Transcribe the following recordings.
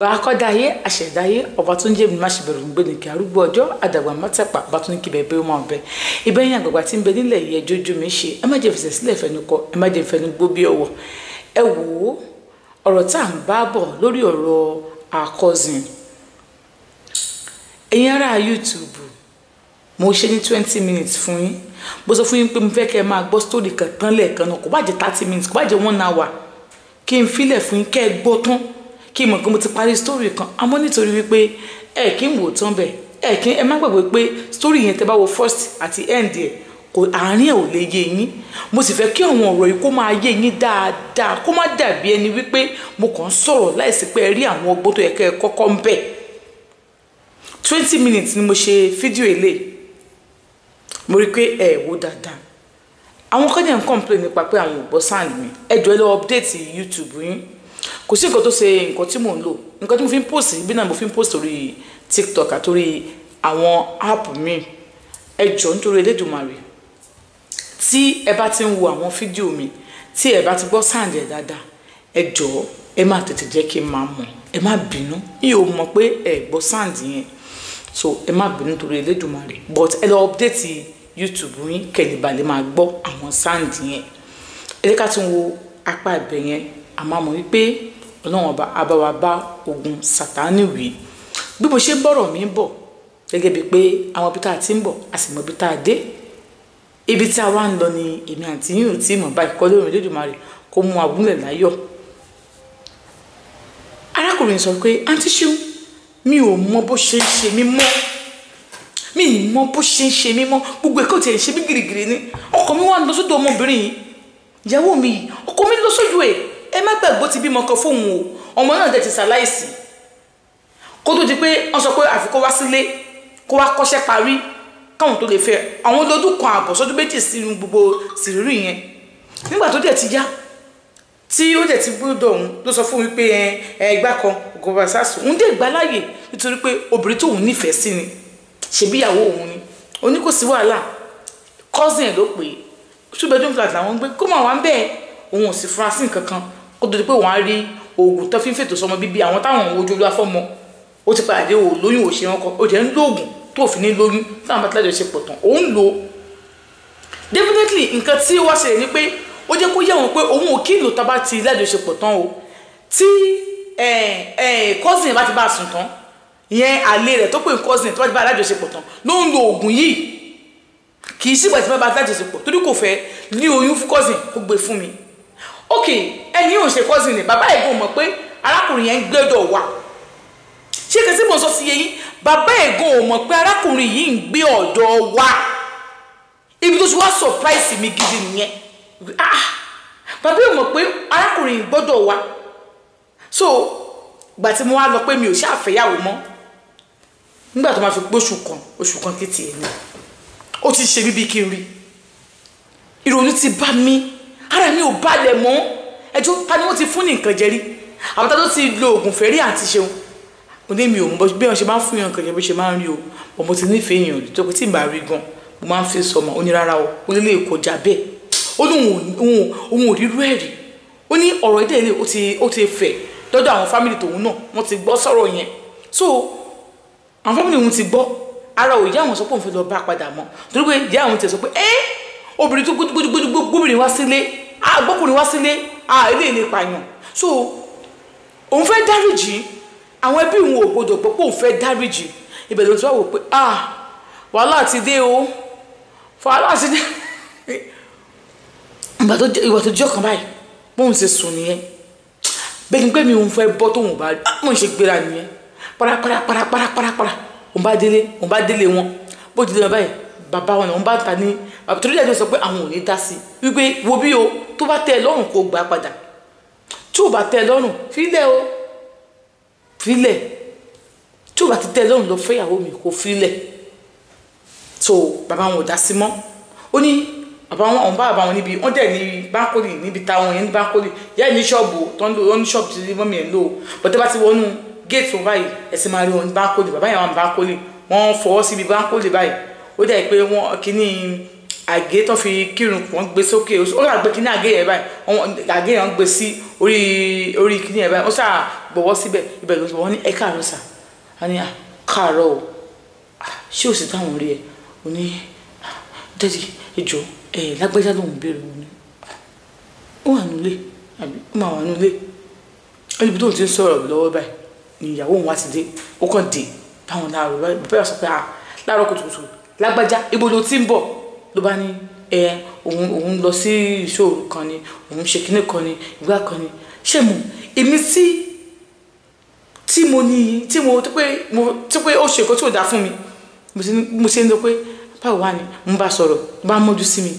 Akọ́dáyé àṣẹ̀dáyé ọba tó ń jẹ́ mi má ṣe bẹ̀rù ń gbé nìkẹ́ arúgbó ọjọ́ àdàgbà mọ́tẹ́pà bá tún ní kí bẹ́ẹ̀ bẹ́ẹ̀ máa bẹ. Ibẹ̀ yẹn àgbàgbà tí ń bẹ nílẹ̀ yìí ẹjọ́ ojú mi ṣe ẹ má jẹ́ fẹsẹ̀ sílẹ̀ fẹnu kọ ẹ má jẹ́ fẹnu gbó bí ọwọ́. Ẹ wò ó, ọ̀rọ̀ tá à ń bá bọ̀ lórí ọ̀rọ̀ àkọ́zìn. Ẹ̀yin ará YouTube, mo ṣe ní 20 minutes fún yín. Mo sọ fún yín pé mo fẹ́ kẹ́ ẹ máa gbọ́ story kan tán lẹ́ẹ̀kan náà, kò bá jẹ́ 30 minutes, kò bá jẹ́ 1 hour. Kí n filẹ̀ fún yín kẹ́ ẹ gbọ́ tán, kí n mọ̀ pé mo ti parí story kan. Àmọ́ nítorí wípé ẹ kí n wò tán bẹ́ẹ̀, ẹ kí ẹ má gbàgbé pé story yẹn tẹ́ bá wo first àti end ẹ̀, kò àárín ẹ̀ ò lè yé yín. Mo sì fẹ́ kí àwọn ọ̀rọ̀ yìí kó máa yé yín dáadáa, kó má dàbí ẹni wípé mo kàn ń sọ̀rọ̀ láìsí pé ẹ rí àwọn ọgbọ́n tó yẹ kẹ́ ẹ kọ́kọ́ ń bẹ̀. 20 minutes ni mo ṣe fídíò eléyìí. Mo rí pé ẹ wò dáadáa. Àwọn kan dẹ̀ ń complain nípa pé àwọn ò gbọ́ sound mi. Ẹ jọ̀ọ́ ẹ lọ update YouTube yín. Kò sí nǹkan tó ṣe nǹkan tí mò ń lò. Nǹkan tí mo fi ń post bí náà mo fi ń post orí TikTok àtorí àwọn app mi. Ẹ jọ̀ọ́ nítorí Elédùmarè, tí ẹ bá ti ń wo àwọn fídíò mi, tí ẹ bá ti gbọ́ sound ẹ̀ dáadáa, ẹ jọ̀ọ́ ẹ má tètè jẹ́ kí n máa mọ̀. Ẹ má bínú. Mi ò mọ̀ pé ẹ gbọ́ sound yẹn. So ẹ má bínú nítorí Elédùmarè. But ẹ lọ update YouTube yín kẹ́ lè bá lè máa gbọ́ àwọn sound yẹn. Ẹ jẹ́ ká tún wo apá ibẹ̀ yẹn. A máa mọ̀ wípé Ọlọ́run ọba á bá wa bá ogun Sátánì wí. Bí mo ṣe ń bọ̀rọ̀ mi ń bọ̀ gẹ́gẹ́ bíi pé àwọn ibi tá a ti ń bọ̀, a sì mọ ibi tá a dé. Ibi tí a wá ń lọ ni èmi àti yín ò tí ì mọ̀ báyìí, kọ́ lórí Elédùmarè kó mú wa gúnlẹ̀ láyọ̀. Arákùnrin sọ pé, Aunty Ṣeun, mi ò mọ bó ṣe ń ṣe mí mọ́. Mi ì mọ bó ṣe ń ṣe mí mọ́. Gbogbo ẹ̀kọ́ tí ẹ̀ ń ṣe mí gìrìgìrì ni. Ọkọ mi wá ń lọ sódò ọmọbìnrin yìí. Ìyàwó mi yìí, ọkọ mi lọ sójú ẹ̀. Ẹ má gbàgbọ́ ti bímọ kan fóun o. Ọmọ náà dẹ̀ ti ṣaláìsí. Kó tó di pé wọ́n sọ pé àfi kó wá sílé, kó wá kọ́ṣẹ́ parí, káwọn tó lè fẹ́. Àwọn lọ́dún kan àbọ̀ sọ́dún méjì sínú gbogbo sìrírì yẹn. Nígbà tó dẹ̀ ti yá, tí ó dẹ̀ ti gbọ́dọ̀ òun ló sọ fún mi pé ẹ ìgbà kan ògùn bàbá sásùn. Òun dẹ̀ gbà láàyè nítorí pé obìnrin tóun nífẹ̀ẹ́ sí ni, ṣebí ìyàwó òun ni. Ó ní kò sí wàhálà. Cousin ẹ̀ ló pè é. 2 bedroom flat làwọn ń gbé. Kó máa wá ń bẹ́ẹ̀. Òun ò sì fura sí nǹkan kan. Kó tó di pé wọ́n á rí oògùn tó fi ń fètò sọmọ bíbí àwọn táwọn ń wojú olúwa fọ́mọ. Ó ti padà dé o lóyún ò ṣe wọn kọ. Ó jẹ́ ń lóògùn tó fi ní lóyún táwọn bá ti lájọṣepọ̀ tán. Òun lò ó. Definitely nǹkan tí ó wá ṣẹlẹ̀ ni pé ó jẹ́ kó yé wọn pé òun ò kí ń lò tá bá ti lájọṣepọ̀ tán o. Tí cousin bá ti bá a sùn tán, ìyẹn àlè rẹ̀ tó pè ní cousin tó bá ti bá a lájọṣepọ̀ tán ló ń lo oògùn yìí. Kì í sígbà tí bá a lájọṣepọ̀ torí kò fẹ́ ní oyún fún cousin kó gbé fún mi. Ok, ẹni yóò ṣe cousin ni bàbá ẹ̀gbọ́n mọ̀ pé arákùnrin yẹn ń gbẹ́dọ̀ wà. Ṣé kí n tí mo sọ sí yé yín? Bàbá ẹ̀gbọ́n ò mọ̀ pé arákùnrin yìí ń gbé ọ̀dọ̀ wa. Ibi tó ti wá surprise mi gidi nìyẹn. Ah, bàbá ò mọ̀ pé arákùnrin yìí gbọ́dọ̀ wá. So ìgbà tí mo wá lọ pé mi ò ṣàfẹ́yàwó mọ́. Nígbà tó máa fi pé oṣù kan kí tiẹ̀ ni. Ó ti ṣe bíbí kí n rí. Ìrònú ti bá mi. Ara mi ò balẹ̀ mọ́. Ẹjọ́ ta ni wọ́n ti fún ní nǹkan jẹ rí? Àwọn ta ló ti lo oògùn fẹ́ rí àti ṣeun? Mo ní mi ò mọ̀ bí wọ́n ṣe máa ń fún yàn nǹkan jẹ bí ṣe máa ń rí o. Mo ti nífẹ̀ẹ́ èèyàn rí tó pé tí n bá rí gan, mo máa ń fi sọmọ. Ó ní rárá o, ó ní lè kọjá bẹ́ẹ̀. Ó ní òun ò rírú ẹ̀ rí. Ó ní ọ̀rọ̀ ìdílé ó ti fẹ̀ lọ́dọ̀ àwọn fámìlì tòun náà, wọ́n ti gbọ́ sọ̀rọ̀ yẹn. So àwọn fámìlì òun ti gbọ́. Ara ò yá àwọn sọ pé òun fẹ́ lọ bá padà mọ́. Torí pé ìyá àwọn ti sọ pé ẹ́ obìnrin tó gbóbìnrin wá sílé, gbọ́kùnrin wá sílé, ilé ilé pààyàn. So òun fẹ́ dáríjì. Àwọn ẹbí òun ò gbọdọ̀ gbọ́ pé òun fẹ́ dáríjì. Ibẹ̀ ló ti wá wò pé ah wàhálà ti dé o, wàhálà ti dé. Ìgbà tó jẹ́ ọ̀kan báyìí, bóun ṣe sùn nìyẹn. Bẹ́ẹ̀ ni pé mi òun fẹ́ bọ́ tóun bá rí, bóun ṣe gbéra nìyẹn. Para para para para para para. Òun bá délé wọn. Bó ti délé wọn báyìí, bàbá wọn òun bá ta ní. Torí ẹjọ́ sọ pé àwọn ò ní dá sí i. Wípé wo bí o, tó bá tẹ́ ẹ lọ́rùn kó gbà padà. Tí ò bá tẹ́ ẹ lọ́rùn, fílẹ̀ o. Fílẹ̀. Tí ò bá ti tẹ́ ẹ lọ́rùn lọ fẹ́yàwó mi kó fílẹ̀. So bàbá wọn ò dá sí mọ́. Ó ní bàbá wọn òun bá bàbá wọn níbi, wọ́n dẹ̀ ní báńkólì níbi táwọn yẹn ní báńkólì. Ìyá ẹ̀ ní ṣọ́ọ̀bù tó ń lò, ó ní ṣọ́ọ̀bù tí mọ́mí ẹ̀ ń lò. Bọ̀dé bá ti wọnú géètì wọn báyìí, ẹ sì máa rí wọn ní báńkólì. Bàbá yẹn wà ní báńkólì. Wọ́n fọwọ́ síbi báńkólì báyìí. Ó dẹ̀ pé wọ́n kíní Àgé tó fi kírun wọ́n gbé sókè, ó rà gbé kíní àgé yẹn báyìí, àgé yẹn gbé sí orí kíní yẹn báyìí, wọ́n ṣáà gbọ́wọ́ síbẹ̀. Ibẹ̀ ló wọ́n ní ẹ káàárọ̀ sà. A ní káàárọ̀ o, ṣé o sì táwọn rí ẹ? O ní dádì ẹjọ́ ẹ lágbájá lòun béèrè. Òun ni ó wà nílé àbí ó máa wà nílé. Níbi tó ń ti ń sọ̀rọ̀ lọ́wọ́ báyìí ni ìyàwó òun wá ti dé. Ó kàn dé báwọn láàárọ̀ báyìí. Bàbá sọ pé láàárọ̀ kùtùkùtù, lágbájá, ibo ló ti ń bọ̀? Ló bá ní ẹ òun lọ sí ìṣòro kan ni, òun ṣe kinní kan ni, ìgbà kan ni. Ṣé mo èmi tí mo ní tí mo tó pé ó ṣe nǹkan tí ò dáa fún mi, mo ṣe ń lọ pé báwo wá ni mo bá sọ̀rọ̀, bá mójú sí mi.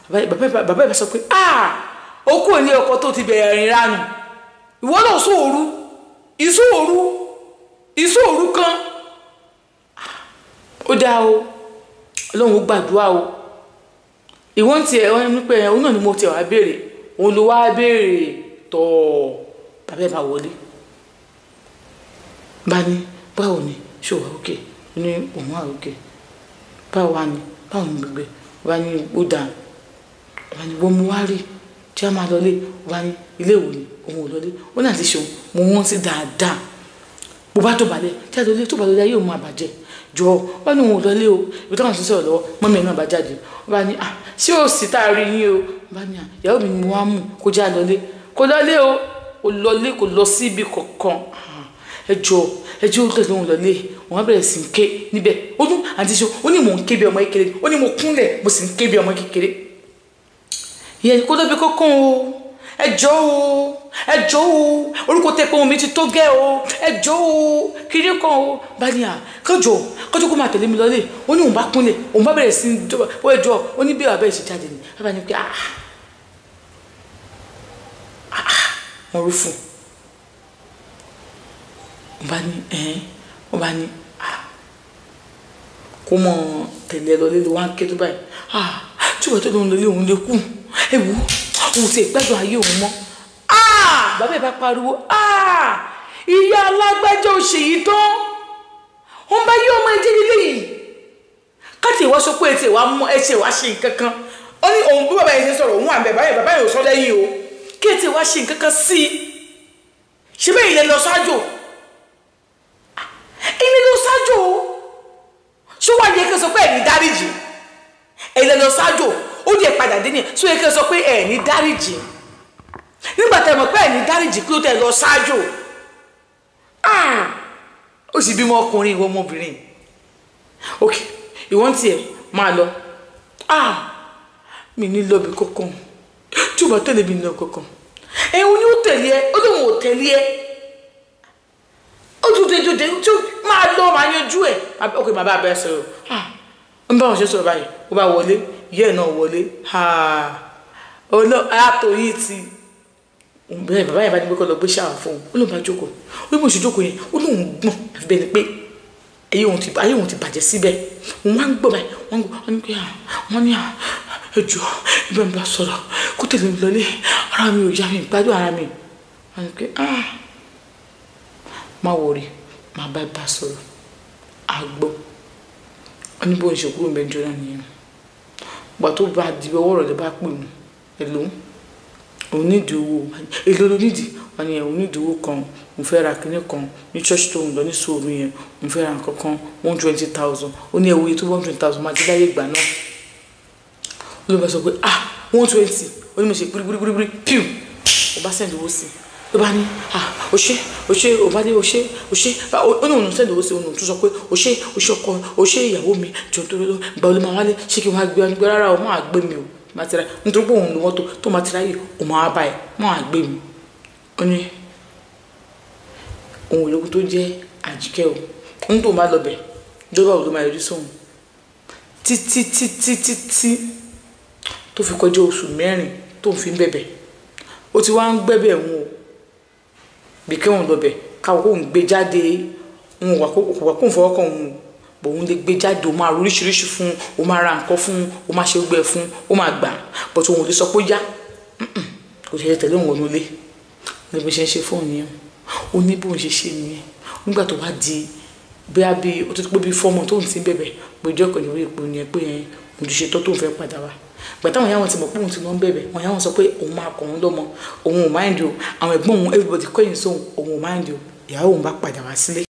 Bàbá ìbá sọ pé ó kúrò ní ọkọ tó ti bẹ̀rẹ̀ rìn ránù, ìwọ náà sóòru ìsóòru ìsóòru kan. Ó dáa o, Ọlọ́run ó gbàdúrà o. Ìwọ́n ti ẹ̀ wọ́n ní pé òun náà ni mo ti wá béèrè, òun ló wá béèrè tọ̀. Bàbá ẹ̀ bá wọlé, bá ní báwo ni, ṣé o wà òkè? Ó ní òun wà òkè. Báwo wà ní, báwo ni gbogbo ẹ̀? Bá ní ó dáa. Bá ní wọ́n mú wá rí tí a máa lọlé. Bá ní ilé ìwò ni òun ò lọlé. Ó náà ti ṣeun, mo wọ́n sí dáadáa. Bó bá tó balẹ̀ tí a lọlé, tó bá lọlé ayé òun àbàjẹ́ jọ. Wọ́n ní òun ò lọlé o. Ibi táwọn ti sọ̀rọ̀ lọ́wọ́, mọ́mí ẹ̀ náà bá jáde. Wọ́n bá ní ṣé o sì tá a rí yín o? Bá ní ìyàwó mi ni mo wá mú kó já lọlé. Kó lọlé o, kò lọlé, kò lọ sí ibi kankan. Ẹjọ ẹjọ ó tẹ̀lé òun lọlé. Wọ́n bẹ̀rẹ̀ sí ń ké níbẹ̀. Ó tún àti ṣe ó ní mò ń ké bí ọmọ kékeré, ó ní mo kúnlẹ̀ mo sì ń ké bí ọmọ kékeré. Ìyẹn kó lóbi kókó o, ẹjọ o, ẹjọ o, orúkọ tẹ pé ohun mi ti tó gẹ́ o, ẹjọ o, kiri kan o. Bá ní kọjọ kọjọ kó máa tẹ̀lé mi lọlé. Ó ní òun bá kúnlẹ̀, òun bá bẹ̀rẹ̀ sí ó ẹjọ. Ó ní bí wàá bẹ̀rẹ̀ sí jáde ni bàbá ní pé wọ́n rú fún un. Bá ní wọ́n bá ní kó mọ tẹ̀lé lọlé ló wá ń ké tó báyìí. Tí wọ́n tó lóun lọlé òun lè kú, ewu òun ti gbádùn ayé òun mọ́. Bàbá ẹ̀ bá pariwo, ìyá alágbájá ò ṣèyí tán, wọ́n bá yí ọmọ ẹjẹ́ nílé yìí. Káàtì ìwá sọ pé ẹ ti wá mú ẹ ṣe wá ṣe nǹkan kan. Ó ní òun bí bàbá yẹn ṣe sọ̀rọ̀ òun àbẹ̀ báyìí, bàbá yẹn ò sọ lẹ́yìn o. Kí ẹ ti wá ṣe nǹkan kan sí i, ṣe bẹ́ẹ̀ ilẹ̀ lọ ṣáájú, ilẹ̀ lọ ṣáájú. Ṣé wàá yẹ kí n sọ pé ẹ̀ ní dáríjì? Ilẹ̀ lọ ṣáájú, ó dẹ̀ padà dé ní. Ṣé yẹ kí n sọ pé ẹ̀ ní dáríjì? Nígbà tẹ́ mọ̀ pé ẹ̀ ní dáríjì, kí ló tẹ́ lọ ṣáájú? Ó sì bímọ ọkùnrin, ìwọ ọmọbìnrin. Ok, ìwọ́n tiẹ̀ máa lọ. Mi ní lọ́bì kankan, tí o bá tẹ̀lé mi lọ kankan. Ẹ̀hún ni ó tẹ̀lé ẹ, ó lóun ò tẹ̀lé ẹ. Ó tún dé dé tí ó máa lọ máa yanjú ẹ̀. Ok, màá bá a bẹ́ẹ̀ sọ̀rọ̀. Ń bá wọn ṣe sọ̀rọ̀ báyìí, ó bá wọlé, ìyá ẹ̀ náà wọlé. Àtò yìí ti bàbá yẹn bá ní pé kó lọ gbé ṣáà fún un. Ó lóun bá jókòó, ó ní bó ṣe jókòó yẹn, ó lóun gbọ̀n àfi bẹ́ẹ̀ ni pé ayé òun ti bàjẹ́ síbẹ̀. Òun wá ń gbọ́ báyìí, wọ́n ń gbọ́, wọ́n ní pé wọ́n ní ẹjọ́ ibẹ̀ ń bá sọ̀rọ̀ kó tẹ̀lé mi lọlé, ara mi ò yá, mi gbádùn ara mi. Wọ́n ní pé má wọrí, má bá bá sọ̀rọ̀ àgbọ̀. Wọ́n ní bó ń ṣe kúrò mẹ́jọ náà nìyẹn. Ìgbà tó bá di ọwọ́ rẹ̀ ló bá pè mí, èlò òun nídìí owó, èlò ló nídìí. Wọ́n ní òun nídìí owó kan, òun fẹ́ ra kinní kan ní church tó ń lọ ní sóòrù yẹn, òun fẹ́ ra nǹkan kan 120,000. Ó ní ẹ̀wòye tó 120,000 máa dé láyé ìgbà náà. Ó ló bá sọ pé 120. Ó ní mo ṣe gbúrígbúrígbúrí píù, ó bá send owó sí i. Ló bá ní ó ṣe ó ṣe, ó bá dé ó ṣe ó ṣe. Ó ní òun send owó sí i, òun tún sọ pé ó ṣe ó ṣe ọkọ, ó ṣe ìyàwó mi jọ tó lọ gbà ó ló máa wálé, ṣé kí wọ́n á gbé wọn gbé? Rárá o, máa gbé mi o, máa ti ra nítorí pé òun lo mọ́tò tó máa ti ráyè, òun máa bá ẹ, máa gbé mi. Ó ní òun ológun tó jẹ́ Àjíkẹ́ o, ó ní tóun bá lọ bẹ̀ lọ́wọ́ òun ló máa yọjú sóun títí títí títí tó fi kọjá oṣù 4 tó fi ń bẹ̀bẹ̀. Ó ti wá ń gbẹ́bẹ̀ òun o, bí kí òun lọ bẹ̀ káwọn kóun gbé jáde, òun wà kóun fọwọ́ kàn òun o, òun lè gbé jáde, òun máa oríṣiríṣi fún un, òun máa ra nǹkan fún un, òun máa ṣe gbẹ fún un, ó máa gbà, but òun ò lè sọ pé ó yá, kò ṣe tẹ̀lé òun wọnú ilé. Ní bó ṣe ń ṣe fóònù yẹn, ó ní bóun ṣe ṣe nìyẹn. Nígbà tó wá di bóyá bí ó tó pé bí fọ́ọ̀mù tóun ti ń bẹ̀bẹ̀, pé ìjọ kan ìwé ìpò yẹn pé Mo ti ṣetán tó ń fẹ́ padà wá. Gbàtà àwọn ìyá wọn ti mọ̀ pé òun ti lọ ń bẹ̀bẹ̀, àwọn ìyá wọn sọ pé òun máa kọ̀ òun lọ́mọ, òun ò mind o. Àwọn ẹ̀gbọ́n òun, everybody kọ̀yìn sóhun, òun ò mind o. Ìyàwó òun bá padà wá sílé.